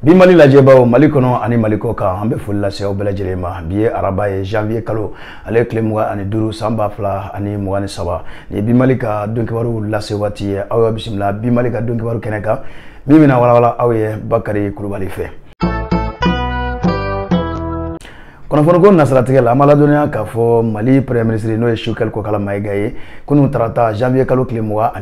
Bi Mali lajɛbaw Mali kɔnɔ ani Mali kɔ kan, an bɛ foli lase aw bɛɛ lajɛlen ma. Bi ye araba ye, janvier kalo ale tile 25 san 2023. Nin ye bi Mali ka donkibaru lase waati ye. Aw y'aw bisimila bi Mali ka donkibaru kɛnɛ kan, min bɛna walawala aw ye Bakari Kulubali fɛ. Kunnafoniko nasiratigɛ la, an b'a ladɔnniya k'a fɔ Mali premier ministre n'o ye Choguel Kokalla Maïga ye, kunun tarata janvier kalo tile 24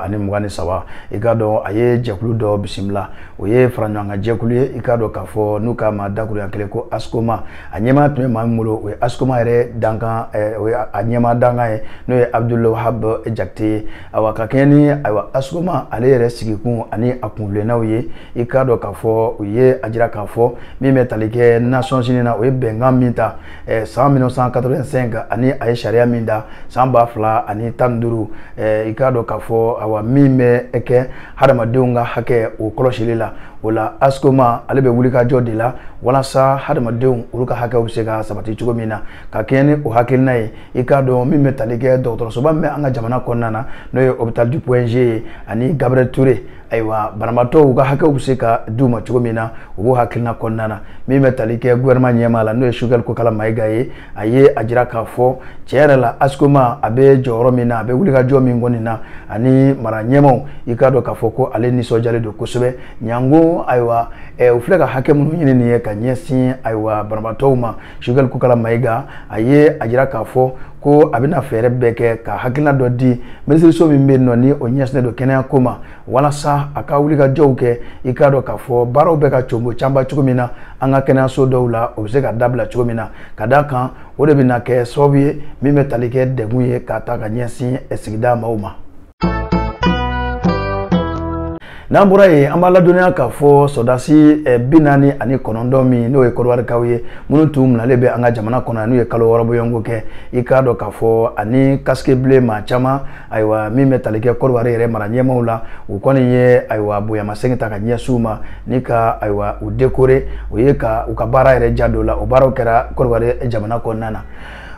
2023, i k'a dɔn a ye jɛkulu dɔ bisimila. O ye faraɲɔgɔnkan jɛkulu ye, i k'a dɔn k'a fɔ n'u k'a ma dakurunya kelen ko ASCOMA. A ɲɛmaa tun bɛ maa min bolo, o ye ASCOMA yɛrɛ dankan, o ye a ɲɛmaa dankan ye, n'o ye Abdoul Wahab Diakité ye. Ayiwa, ka kɛɲɛ ni ayiwa ASCOMA ale yɛrɛ sigikun ani a kunfilennaw ye, i k'a dɔn k'a fɔ u ye a jira k'a fɔ min bɛ tali kɛ Nations Unies na, o ye bɛnkan min ta san 1985 ani a ye sariya min da san 2015, i k'a dɔn k'a fɔ awa min bɛ kɛ hadamadenw ka hakɛ o kɔlɔsili la. O la ASCOMA ale bɛ wulikajɔ de la walasa hadamadenw olu ka hakɛw bɛ se ka sabati cogo min na, ka kɛɲɛ ni o hakilina ye. I k'a dɔn min bɛ tali kɛ dɔgɔtɔrɔsoba min bɛ an ka jamana kɔnɔna na, n'o ye hôpital du Point G ye ani Gabriel Touré, ayiwa banabaatɔw ka hakɛw bɛ se ka d'u ma cogo min na, u b'o hakilina kɔnɔna na. Min bɛ tali kɛ gouvernement ɲɛmaa la, n'o ye Choguel Kokalla Maïga ye, a ye a jira k'a fɔ tiɲɛ yɛrɛ la ASCOMA a bɛ jɔyɔrɔ min na, a bɛ wulikajɔ min kɔni na ani mara ɲɛmaaw, i k'a dɔn k'a fɔ ko ale nisɔndiyalen don kosɛbɛ. Ɲango ayiwa u filɛ ka hakɛ minnu ɲini nin ye ka ɲɛsin ayiwa banabaatɔw ma, Choguel Kokalla Maïga a ye a jira k'a fɔ ko a bɛna fɛɛrɛ bɛɛ kɛ ka hakilina dɔ di minisiriso min bɛ yen nɔ ni o ɲɛsinnen don kɛnɛya ko ma, walasa a ka wulikajɔw kɛ. I k'a dɔn k'a fɔ baaraw bɛ ka congo caman cogo min na an ka kɛnɛyaso dɔw la, o bɛ se ka dabila cogo min na, ka d'a kan o de bɛna kɛ sababu ye min bɛ tali kɛ degun ye ka ta ka ɲɛsin sigida maaw ma. N'an bɔra yen, an b'a ladɔnniya k'a fɔ sɔrɔdasi 49 min n'o ye Kɔdiwarikaw ye, minnu tun minɛlen bɛ an ka jamana kɔnɔ n'u ye kalo 6 bɔɲɔgɔnko kɛ, i k'a dɔn k'a fɔ ani casque bleu maa caman, ayiwa min bɛ tali kɛ Kɔdiwari yɛrɛ mara ɲɛmaaw la, u kɔni ye ayiwa bonyamasegin ta ka ɲɛsin u ma ni ka ayiwa u décorer, o ye ka u ka baara yɛrɛ ja don la. O baaraw kɛra Kɔdiwari jamana kɔnɔna na.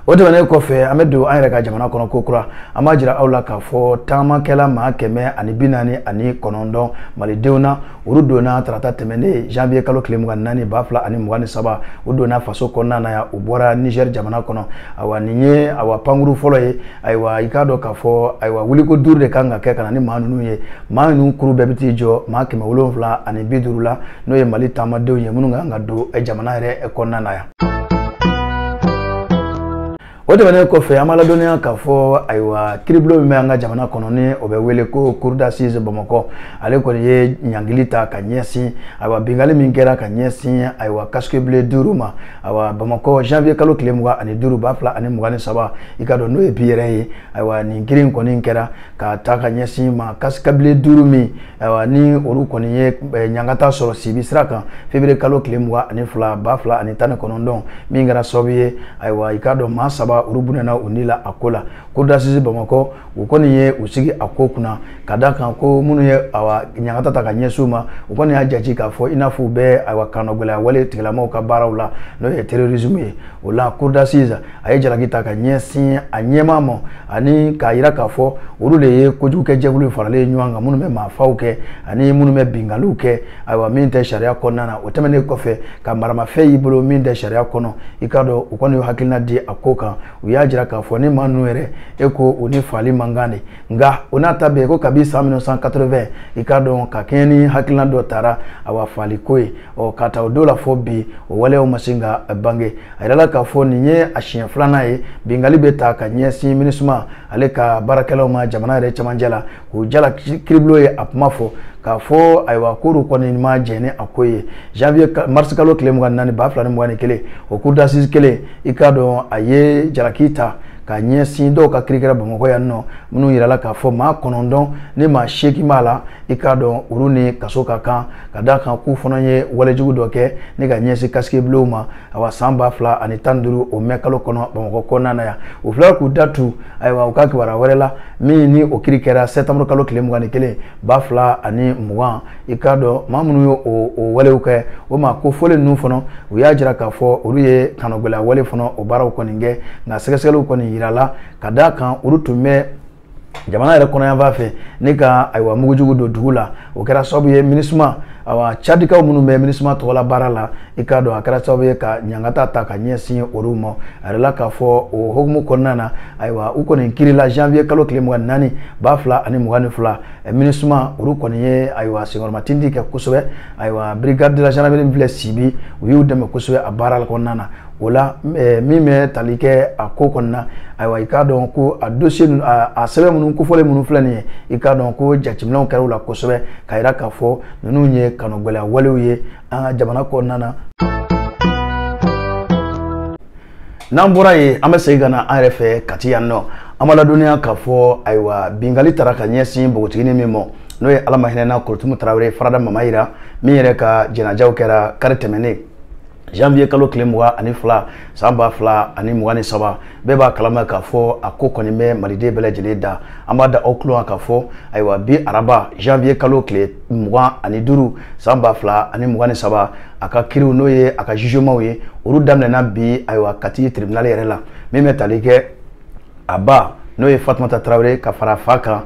O tɛmɛnen kɔfɛ, an bɛ don an yɛrɛ ka jamana kɔnɔ ko kura. An b'a jira aw la k'a fɔ taamakɛla maa 149 malidenw na, olu donna tarata tɛmɛnen janvier kalo tile 24 2023, u donna faso kɔnɔna na yan, u bɔra Niger jamana kɔnɔ. Ayiwa nin ye ayiwa pankuru fɔlɔ ye. Ayiwa i k'a dɔn k'a fɔ ayiwa wuliko 5 de kan ka kɛ ka na ni maa ninnu ye. Maa ninnu kuru bɛɛ bɛ t'i jɔ maa 750 la, n'o ye Mali taamadenw ye minnu kan ka don jamana yɛrɛ kɔnɔna na yan. O tɛmɛnen kɔfɛ, an b'a ladɔnniya k'a fɔ ayiwa kiiribulon min bɛ an ka jamana kɔnɔ ni o bɛ wele ko cour d'assises Bamakɔ, ale kɔni ye ɲangili ta ka ɲɛsin ayiwa binkanni min kɛra ka ɲɛsin ayiwa casque bleu 5 ma, ayiwa Bamakɔ janvier kalo tile 25 2023, i k'a dɔn n'o ye bi yɛrɛ ye. Ayiwa nin kiiri in kɔni kɛra ka ta ka ɲɛsin ma casque bleu 5 min ayiwa ni olu kɔni ye ɲangata sɔrɔ sibi sira kan février kalo tile 22 2019, min kɛra sababu ye ayiwa i k'a dɔn maa 3 olu bunɛna u ni la a ko la. Cour d'assises Bamakɔ u kɔni ye u sigi a ko kunna, ka d'a kan ko minnu ye awa ɲangata ta ka ɲɛsin u ma, u kɔni y'a jate k'a fɔ i n'a fɔ u bɛ ayiwa kanogɛlɛya wale tigilamɔgɔw ka baaraw la, n'o ye terrorisme ye. O la cour d'assises a ye jalaki ta ka ɲɛsin a ɲɛmaa ma ani k'a jira k'a fɔ olu de ye kojugukɛ jɛkulu faralen ɲɔgɔn kan minnu bɛ maafaw kɛ ani minnu bɛ binkanniw kɛ, ayiwa min tɛ sariya kɔnɔna na. O tɛmɛnen kɔfɛ, ka maramafɛn y'i bolo min tɛ sariya kɔnɔ, i k'a dɔn u kɔni y'u hakilina di a ko kan. U y'a jira k'a fɔ ni maa ninnu yɛrɛ e ko u ni faali man kan de, nka o n'a ta bɛɛ ko kabi san 1980, i k'a dɔn ka kɛɲɛ ni hakilina dɔ taara awa faali ko ye, ɔ ka ta o don la fɔ bi o waleyaw ma se ka bange. A yirala k'a fɔ nin ye a siɲɛ 2nan ye binkanni bɛ ta ka ɲɛsin MINUSMA ale ka baarakɛlaw ma jamana yɛrɛ cɛmancɛ la, k'u jala kiiribulon ye a kuma fɔ k'a fɔ ayiwa k'olu kɔni ma jɛn ni a ko ye. Janvier mars kalo tile 24 2021, o cour d'assises kelen, i k'a dɔn a ye jalaki ta ka ɲɛsin dɔw ka kiiri kɛra Bamakɔ yan nɔ, minnu yirala k'a fɔ maa 9 ni maa 8 b'a la, i k'a dɔn olu ni kaso ka kan, ka d'a kan k'u fana ye walejugu dɔ kɛ ni ka ɲɛsin casque bleu ma awa san 2015 o mɛ kalo kɔnɔ Bamakɔ kɔnɔna na yan. U filɛ k'u da tu ayiwa u ka kibaruya wɛrɛ la min ni o kiiri kɛra septembre kalo tile 21 2020, i k'a dɔn maa minnu ye o walew kɛ, o maa ko fɔlen ninnu fana u y'a jira k'a fɔ olu ye kanogɛlɛya wale fana o baaraw kɔni kɛ, nka sɛgɛsɛgɛliw kɔni yirala ka d'a kan olu tun bɛ Jamana yɛrɛ kɔnɔyanfan fɛ ne ka ayiwa mugujugu don dugu la, o kɛra sababu ye MINUSMA, awa Tchadikaw minnu bɛ MINUSMA tɔgɔla baara la, i k'a dɔn a kɛra sababu ye ka ɲangata ta ka ɲɛsin olu ma. A yɛrɛ la k'a fɔ o hukumu kɔnɔna na, ayiwa u kɔni kirila janvier kalo tile 24 2022, MINUSMA olu kɔni ye ayiwa senkɔrɔmatindi kɛ kosɛbɛ. Ayiwa brigade de la gendarmerie filɛ Sibi, u y'u dɛmɛ kosɛbɛ a baara kɔnɔna na. O la min bɛ tali kɛ a ko kɔnɔna, ayiwa i k'a dɔn ko a dossier ninnu, a sɛbɛn minnu kofɔlen minnu filɛ nin ye, i k'a dɔn ko jateminɛw kɛra u la kosɛbɛ ka yira k'a fɔ ninnu ye kanugɛlɛya walew ye an ka jamana kɔnɔna na. N'an bɔra yen, an bɛ segin ka na an yɛrɛ fɛ Kati yan nɔ. An b'a ladɔnniya k'a fɔ ayiwa bingali taara ka ɲɛsin npogotiginin min ma, n'o ye Ala ma hinɛna Korotumu Tarawele Farada Mamayira, min yɛrɛ ka jɛnajaw kɛra kari tɛmɛnen janvier kalo tile 22 san 2023. Bɛɛ b'a kalama k'a fɔ a ko kɔni bɛ maliden bɛɛ lajɛlen da. An b'a da aw tulo kan k'a fɔ ayiwa bi araba janvier kalo tile 25 san 2023, a ka kiriw n'o ye a ka jugement ye, olu daminɛna bi ayiwa Kati tribunal yɛrɛ la, min bɛ tali kɛ a ba n'o ye Fatumata Tarawele ka fara fa kan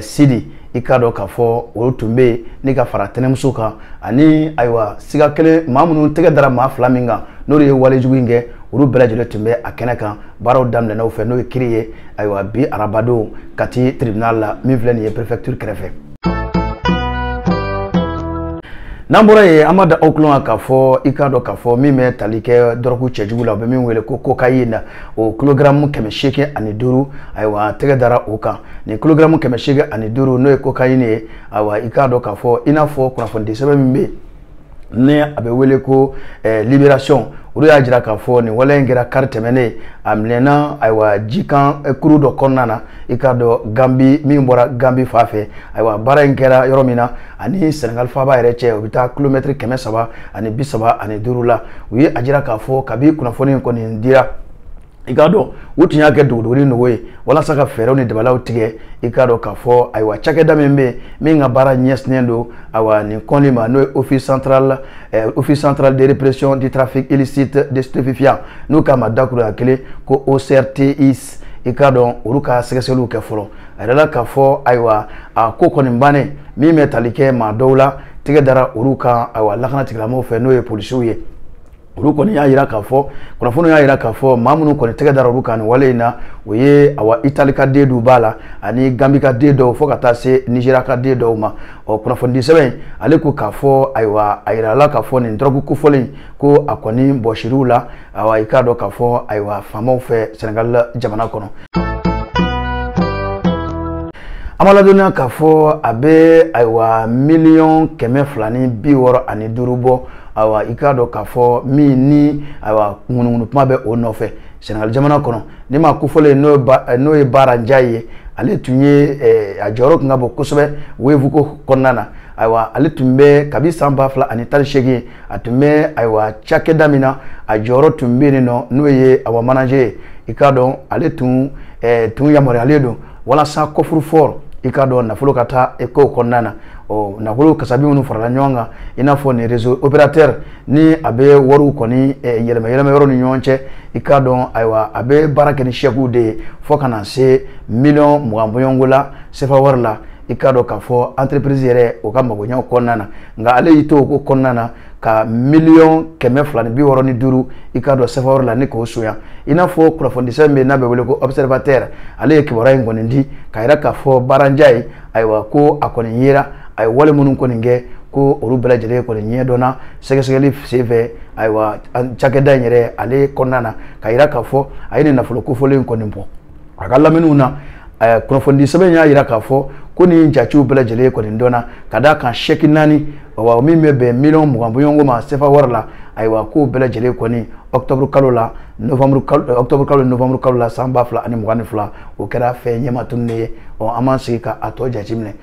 Sidi, i k'a dɔn k'a fɔ olu tun bɛ yen ni ka fara tɛnɛmuso kan, ani ayiwa siga kelen maa minnu tɛgɛ dara maa fila min kan n'olu ye walejugu in kɛ, olu bɛɛ lajɛlen tun bɛ a kɛnɛ kan. Baaraw daminɛna u fɛ n'o ye kiri ye ayiwa bi arabadon Kati tribunal la, min filɛ nin ye préfecture kɛrɛfɛ. N'an bɔra yen, an b'a da aw tulo kan k'a fɔ i k'a dɔn k'a fɔ min bɛ tali kɛ dɔrɔgu cɛjugu la, u bɛ min wele ko cocaïne, o kilogramme 805, ayiwa tɛgɛ dara o kan. Nin kilogramme 805 n'o ye cocaïne ye, ayiwa i k'a dɔn k'a fɔ i n'a fɔ kunnafonidi sɛbɛn min bɛ yen ni a bɛ wele ko Libération, olu y'a jira k'a fɔ nin wale in kɛra kari tɛmɛnen, a minɛna ayiwa jikan kuru dɔ kɔnɔna na, i k'a dɔn Gambi, min bɔra Gambi fan fɛ. Ayiwa baara in kɛra yɔrɔ min na ani Senegal faaba yɛrɛ cɛ, o bɛ taa kilomɛtiri 335 la. U ye a jira k'a fɔ kabi kunnafoni in kɔni dira, i k'a dɔn u tun y'a kɛ dogodogoni nogo ye walasa ka fɛɛrɛw ni dabalaw tigɛ. I k'a dɔn k'a fɔ ayiwa cakɛda min bɛ yen min ka baara ɲɛsinnen don ayiwa nin kɔnni ma, n'o ye office central de répression du trafic illicite de stupéfiants, n'u k'a ma dakurunya kelen ko OCRTIS, i k'a dɔn olu ka sɛgɛsɛgɛliw kɛ fɔlɔ. A yɛrɛ la k'a fɔ ayiwa a ko kɔni bannen, min bɛ tali kɛ maa dɔw la, tɛgɛ dara olu kan ayiwa lakana tigilamɔgɔw fɛ n'o ye polisiw ye. Olu kɔni y'a jira k'a fɔ, kunnafoniw y'a jira k'a fɔ maa minnu kɔni tɛgɛ dara olu kan nin wale in na, o ye awa Itali ka den dɔw b'a la ani Gambi ka den dɔw, fo ka taa se Nizeriya ka den dɔw ma. Ɔ kunnafonidi sɛbɛn ale ko k'a fɔ ayiwa a yirala k'a fɔ nin dɔrɔgu kofɔlen ko a kɔni bɔsir'u la, ayiwa i k'a dɔn k'a fɔ ayiwa faamaw fɛ Senegal jamana kɔnɔ. An b'a ladɔnniya k'a fɔ a bɛ ayiwa miliyɔn 265 bɔ, ayiwa i k'a dɔn k'a fɔ min ni ayiwa ŋunuŋunu kuma bɛ o nɔfɛ Senegal jamana kɔnɔ. Ni maa kofɔlen n'o ye Bara Ndiaye ye, ale tun ye a jɔyɔrɔ tun ka bon kosɛbɛ Wave ko kɔnɔna na. Ayiwa ale tun bɛ kabi san 2018, a tun bɛ ayiwa cakɛda min na, a jɔyɔrɔ tun bɛ yen nɔ n'o ye awa manager ye. I k'a dɔn ale tun yamaruyalen don walasa coffre-fort, i k'a dɔn nafolo ka taa kow kɔnɔna na. Ɔ nafolo kasabi minnu farala ɲɔgɔn kan, i n'a fɔ nin réseau opérateur ni a bɛ wariw kɔni yɛlɛma yɛlɛma yɔrɔ ni ɲɔgɔn cɛ, i k'a dɔn ayiwa a bɛ baara kɛ ni chèques de ye fo ka na se miliyɔn 20 bɔɲɔgɔnko la CFA wari la. I k'a dɔn k'a fɔ entreprise yɛrɛ o ka magoɲɛw kɔnɔna na, nka ale y'i to o ko kɔnɔna na ka miliyɔn 265, i k'a dɔn CFA wari la, ni k'o sonya. I n'a fɔ kunnafonidi sɛbɛn bɛ yen n'a bɛ wele ko Observateur, ale ye kibaruya in kɔni di k'a yira k'a fɔ Bara Ndiaye ayiwa ko a kɔni yera, a ye wale minnu kɔni kɛ ko olu bɛɛ lajɛlen kɔni ɲɛdɔnna sɛgɛsɛgɛli senfɛ ayiwa cakɛda in yɛrɛ ale kɔnɔna na, k'a yira k'a fɔ a ye nin nafolo kofɔlen in kɔni bɔ a ka laminiw na. Kunnafonidi sɛbɛn y'a jira k'a fɔ ko nin jatew bɛɛ lajɛlen kɔni dɔnna ka d'a kan chèque 4, wa min bɛ bɛn miliyɔn 20 bɔɲɔgɔnko ma CFA wari la, ayiwa k'o bɛɛ lajɛlen kɔni octobre kalo la, novembre kalo, octobre kalo, novembre kalo la san 2022, o kɛra fɛn ɲɛma tununnen ye. Ɔ an b'an sigi ka a tɔ jateminɛ.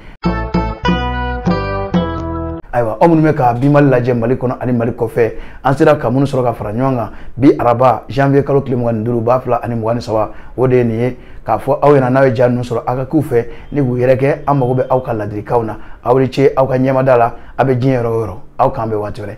Ayiwa aw minnu bɛ ka bi Mali lajɛ Mali kɔnɔ ani Mali kɔfɛ, an sera ka minnu sɔrɔ ka fara ɲɔgɔn kan bi araba janvier kalo tile 25 2023, o de ye nin ye k'a fɔ aw ɲɛna. N'aw ye ja ninnu sɔrɔ aw ka k'u fɛ ni k'u yɛrɛ kɛ, an mago bɛ aw ka ladilikanw na. Aw ni ce aw ka ɲɛmada la, aw bɛ diɲɛ yɔrɔ o yɔrɔ, aw k'an bɛn waati wɛrɛ.